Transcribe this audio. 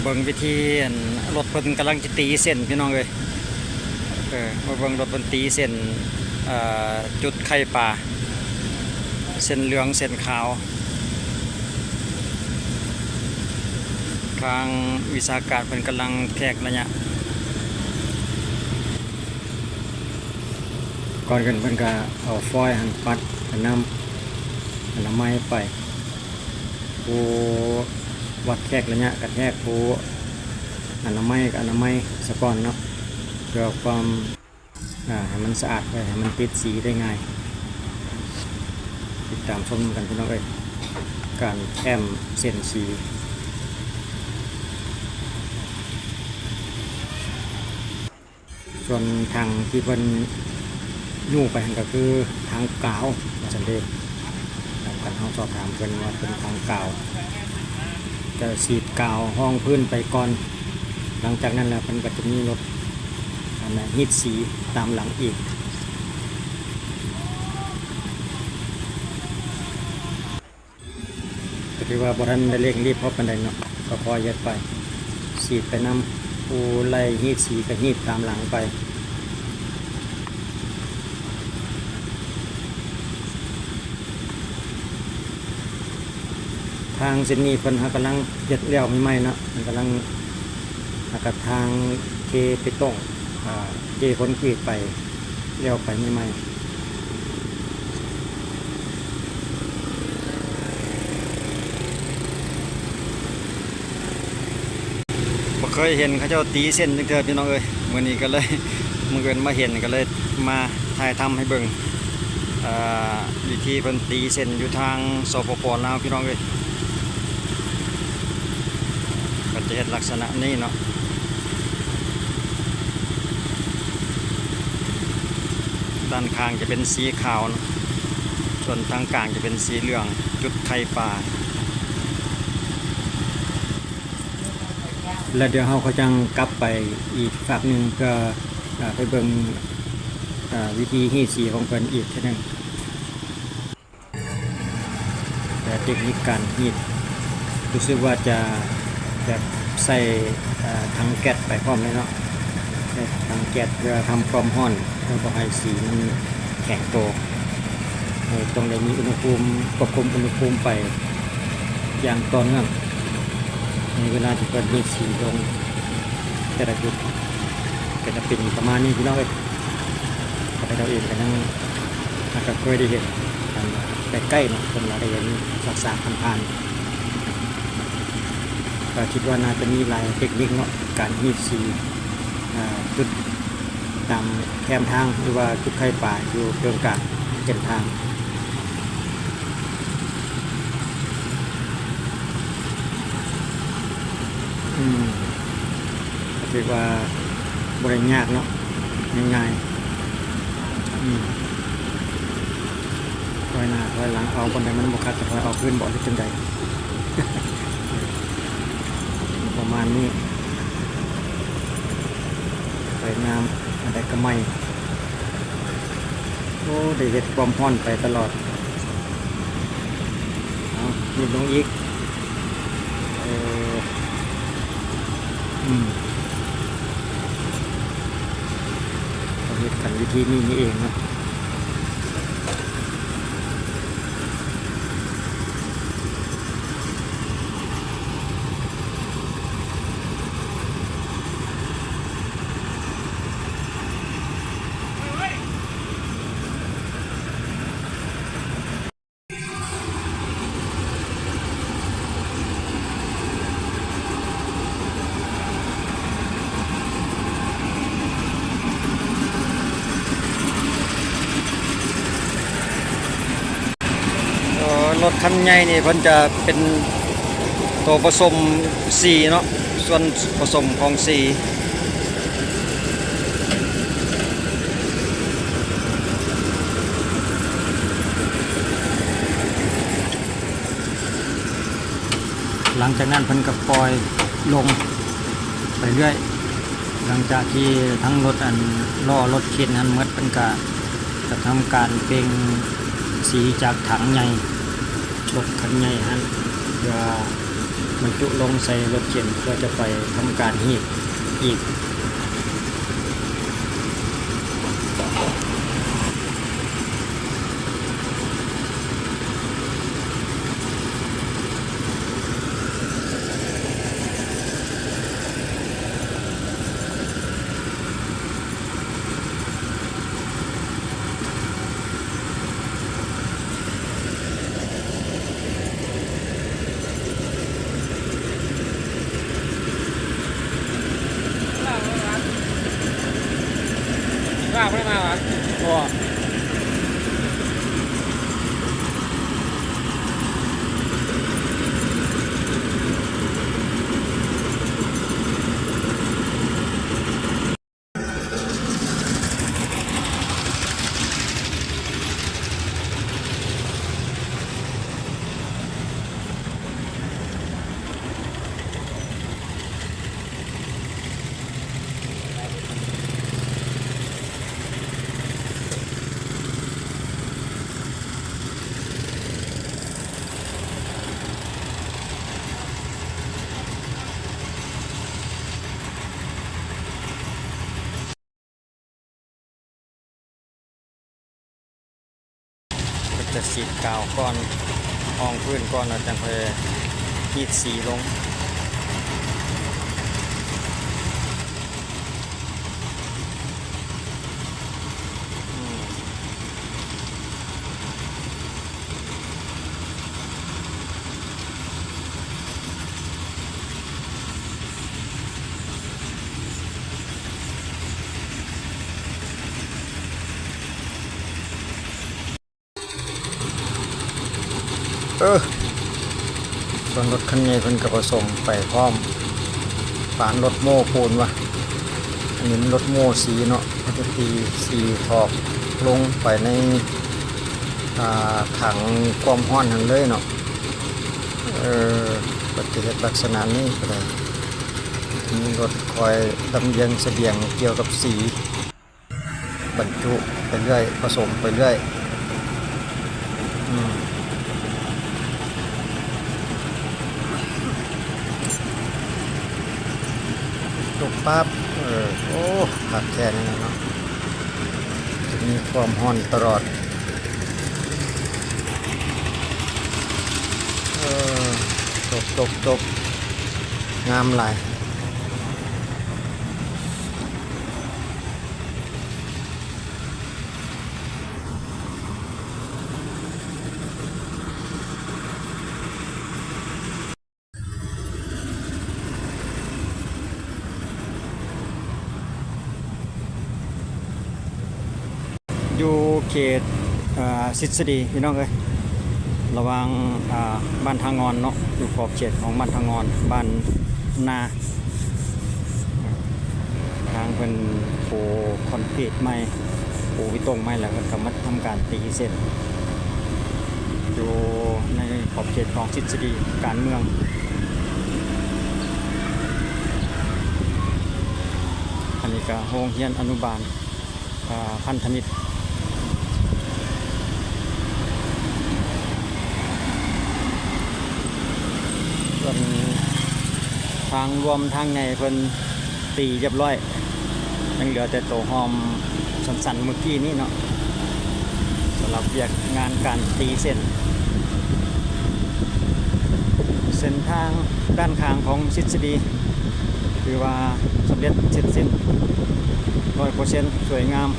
ເບິ່ງວິທີ ອັນ ລົດເພິ່ນກຳລັງຈະຕີເສັ້ນ ພີ່ນ້ອງເອີຍ. ເອີ ມາເບິ່ງລົດເພິ່ນຕີເສັ້ນ ເອີ ຈຸດໄຂ່ປາ ເສັ້ນເຫຼືອງເສັ້ນຂາວ. ທາງວິຊາການເພິ່ນກຳລັງແທກໄລຍະ. ກ່ອນອື່ນເພິ່ນກະເອົາຟອຍຫັ້ນປັດໃສ່ນ້ຳອະນາໄມໄປ. ຜູ້ວັດແທກໄລຍະກະແທກ, ຜູ້ອະນາໄມກະອະນາໄມສາກ່ອນເນາະ ເພື່ອຄວາມ ອາ ໃຫ້ມັນສະອາດໄວ້ ໃຫ້ມັນຕິດສີໄດ້ງ່າຍ. ຕິດຕາມຊົມນຳກັນ ພີ່ນ້ອງເອີຍ ການແຕ້ມເສັ້ນສີ. ສ່ວນຖັງທີ່ເພິ່ນຍູ້ໄປຫັ້ນກະຄືຖັງກາວວ່າຊັ້ນເດ. ນຳກັນເຮົາສອບຖາມເພິ່ນວ່າເປັນຖັງກາວ ຈະສີດກາວຮອງພື້ນໄປກ່ອນ. ຫຼັງຈາກນັ້ນແລ້ວເພິ່ນກະຈະມີລົດ ອັນນ່າ ຮີດສີຕາມຫຼັງອີກ. ກະຖືວ່າບໍ່ທັນໄດ້ເລັ່ງລີບພໍປານໃດເນາະ ກະຄ່ອຍເຮັດໄປ ສີດໄປນຳ. ຜູ້ໄລ່ຮີດສີກະຮີດຕາມຫຼັງໄປ. ທາງເສັ້ນນີ້ເພິ່ນຫາກຳລັງເຮັດແລ້ວໃໝ່ໆເນາະ ເພິ່ນກຳລັງ ແລ້ວກະທາງເທເປຕົງ ອາ ເທຄອນກຣີດໄປ ແລ້ວໄປໃໝ່ໆ. ບໍ່ເຄີຍເຫັນເຂົາເຈົ້າຕີເສັ້ນຈັກເທື່ອ ພີ່ນ້ອງເອີຍ. ມື້ນີ້ກະເລີຍ ບັງເອີນມາເຫັນ ກະເລີຍມາຖ່າຍທຳໃຫ້ເບິ່ງ ເອີ ວິທີເພິ່ນຕີເສັ້ນຢູ່ທາງ ສປປ ລາວ ພີ່ນ້ອງເອີຍ. ເພິ່ນຈະເຮັດລັກສະນະນີ້ເນາະ. ດ້ານຂ້າງຈະເປັນສີຂາວເນາະ ສ່ວນທາງກາງຈະເປັນສີເຫຼືອງ ຈຸດໄຂ່ປາ. ແລ້ວດຽວເຮົາກະຈັ່ງກັບໄປອີກຟາກໜຶ່ງ ເພື່ອ ອາ ໄປເບິ່ງ ອາ ວິທີຮີດສີຂອງເພິ່ນອີກເທື່ອໜຶ່ງ. ແລະ ເຕັກນິກການຮີດ ຮູ້ສຶກວ່າຈະ ຈະໃສ່ ເອີ ຖັງແກັສໄປພ້ອມເລີຍເນາະ ໃສ່ຖັງແກັສເພື່ອທຳຄວາມຮ້ອນ ເພື່ອບໍ່ໃຫ້ສີມັນແຂງໂຕ. ເອີ ຕ້ອງໄດ້ມີອຸນຫະພູມ ຄວບຄຸມອຸນຫະພູມໄປຢ່າງຕໍ່ເນື່ອງ ໃນເວລາທີ່ເພິ່ນຮີດສີລົງແຕ່ລະຈຸດ ກະຈະເປັນປະມານນີ້ ພີ່ນ້ອງເອີຍ. ຂ້າພະເຈົ້າເອງກະຍັງ ຫາກະເຄີຍໄດ້ເຫັນ ອັນ ໃກ້ໆເນາະ ເພິ່ນວ່າໄດ້ເຫັນສາກໆຜ່ານໆ ກະຄິດວ່າໜ້າຈະມີຫຼາຍເຕັກນິກເນາະ ການຮີດສີ ອາ ຈຸດຕາມແຄມທາງ ຫຼືວ່າຈຸດໄຂ່ປາຢູ່ເຄິ່ງກາງເສັ້ນທາງ. ອືມ ກະຖືວ່າບໍ່ໄດ້ຍາກເນາະ ງ່າຍໆ. ອືມ ຖອຍໜ້າຖອຍຫຼັງ ເອົາບ່ອນໃດມັນບໍ່ຄັກກະຖອຍອອກຄືນບໍ ຫຼືຈັ່ງໃດ ປະມານນີ້. ສວຍງາມ ອັນໃດກະໃໝ່. ໂອ້ ໄດ້ເຮັດຄວາມຮ້ອນໄປຕະຫຼອດ. ເອົາ ຮີດລົງອີກ. ເອີ ອືມ ເຂົາເຮັດກັນວິທີນີ້ນີ້ເອງເນາະ. ເອີ ລົດຄັນໃຫຍ່ນີ້ເພິ່ນຈະເປັນໂຕປະສົມສີເນາະ ສ່ວນປະສົມຂອງສີ. ຫຼັງຈາກນັ້ນເພິ່ນກະປ່ອຍລົງໄປເລື້ອຍ. ຫຼັງຈາກທີ່ທັງລົດ ອັນ ລໍ້ລົດເຂັນຫັ້ນໝົດ ເພິ່ນກະ ກະທຳການເປັ່ງສີຈາກຖັງໃຫຍ່ ລົດຄັນໃຫຍ່ຫັ້ນ ເພື່ອ ບັນຈຸລົງໃສ່ລົດເຂັນ ເພື່ອຈະໄປທຳການຮີດອີກ. ລາກບໍ່ໄດ້ມາຫວາ? ບໍ່. ກໍຈະສີດກາວກ່ອນ ຮອງພື້ນກ່ອນ ແລ້ວຈັ່ງຄ່ອຍຮີດສີລົງ. ອືມ. ເອີ ສ່ວນລົດຄັນໃຫຍ່ເພິ່ນກໍປະສົມໄປພ້ອມ ປານລົດໂມ້ປູນວ່າ ອັນນີ້ມັນລົດໂມ້ສີເນາະ ເພິ່ນຈະຕີສີຖອກລົງໄປໃນ ອ່າ ຖັງຄວາມຮ້ອນຫັ້ນເລີຍເນາະ. ເອີ ເພິ່ນຈະເຮັດລັກສະນະນີ້ກໍໄດ້ ມີລົດຄອຍລຳລຽງສະບຽງກ່ຽວກັບສີ ບັນຈຸໄປເລື້ອຍ ປະສົມໄປເລື້ອຍ. ອືມ ຕົກປັບ ເອີ ໂອ້ ຄັກແທ້ນີ້ເນາະ ຈະມີຄວາມຮ້ອນຕະຫຼອດ. ເອີ ຕົກ ຕົກ ຕົກ ງາມຫຼາຍ. ຢູ່ເຂດ ເອີ ສິດສະດີ ພີ່ນ້ອງເອີຍ ລະຫວ່າງ ອ່າ ບ້ານທ່າງ່ອນເນາະ ຢູ່ຂອບເຂດຂອງບ້ານທ່າງ່ອນ ບ້ານນາ ທາງເພິ່ນປູຄອນກຣີດໃໝ່ ປູເບຕົງໃໝ່ ແລ້ວເພິ່ນກໍມາທຳການຕີເສັ້ນ ຢູ່ໃນຂອບເຂດຂອງທິດສະດີການເມືອງ. ອັນນີ້ກໍໂຮງຮຽນອະນຸບານ ອ່າ ພັນທະມິດ. ສ່ວນທາງລວມທາງໃຫຍ່ເພິ່ນຕີຮຽບຮ້ອຍ ຍັງເຫຼືອແຕ່ໂຕຮ່ອມສັ້ນໆມື້ກີ້ນີ້ເນາະ ສຳລັບວຽກງານການຕີເສັ້ນ. ເສັ້ນທາງດ້ານຂ້າງຂອງທິດສະດີ ຖືວ່າສຳເລັດເສັດສິ້ນຮ້ອຍເປີເຊັນ ສວຍງາມ.